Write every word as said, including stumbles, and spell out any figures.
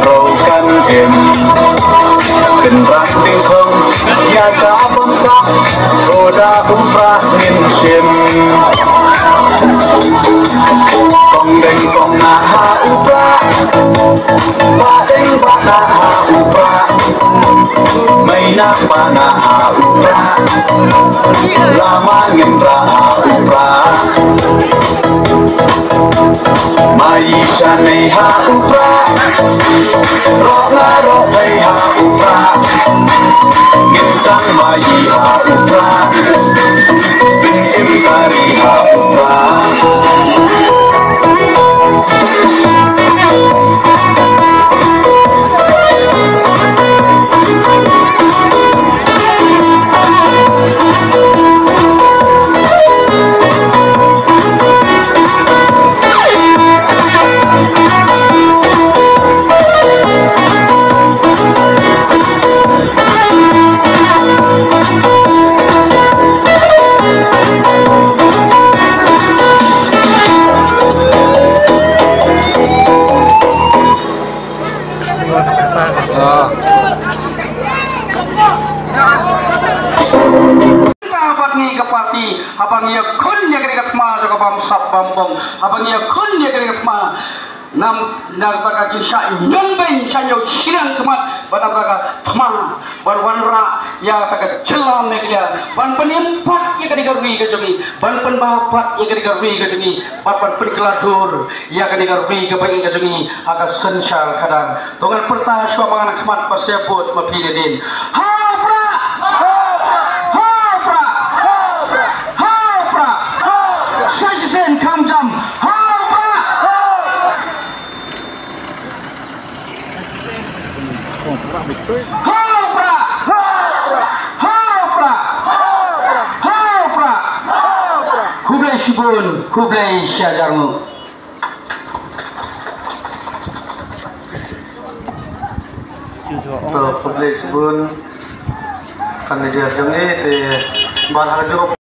Rau kan im. Pynrah ding khong ïa ka bamsap, ko da u Prah ngin shim. Kong deng kong na ha u Prah, ba deng ba na ha u Prah, mai na ba na ha u Prah, lama ngin rah ha u Prah. Mai sha nei ha u Prah, roh nga roh pei ha u Prah. Ngin sdang mai ha u Prah, bin im tari ha u Prah. Ka bad ngi ka party, haba ngi ïakhun ïa kane ka thma jong ka bamsap bambong, haba ngi ïakhun ïa kane ka thma, nam, na kata ka jingshah ñiewbeiñ, shah ñiew shiliang khmat, bad na kata ka thma ban wanrah ïa kata ka jylla Meghalaya, ban pynim pat ïa kane ka ri ka jong ngi, ban pynbha pat ïa kane ka ri ka jong ngi, bad ban pynkylla dur ïa kane ka ri kaba ïeit ka jong ngi ha ka synshar khadar. To ngan pyrta shuwa ma nga nang khmat ba seh bud ma phi nadien. Ha u Prah! Ha u Prah! Ha u Prah! Sa shisien kham jam. Ha u Prah! Ha u Prah! Ha u Prah! Ha u Prah! Khublei shibun, khublei shihajar nguh. To, khublei shibun. Kan ïa jong ngi te ban ha jong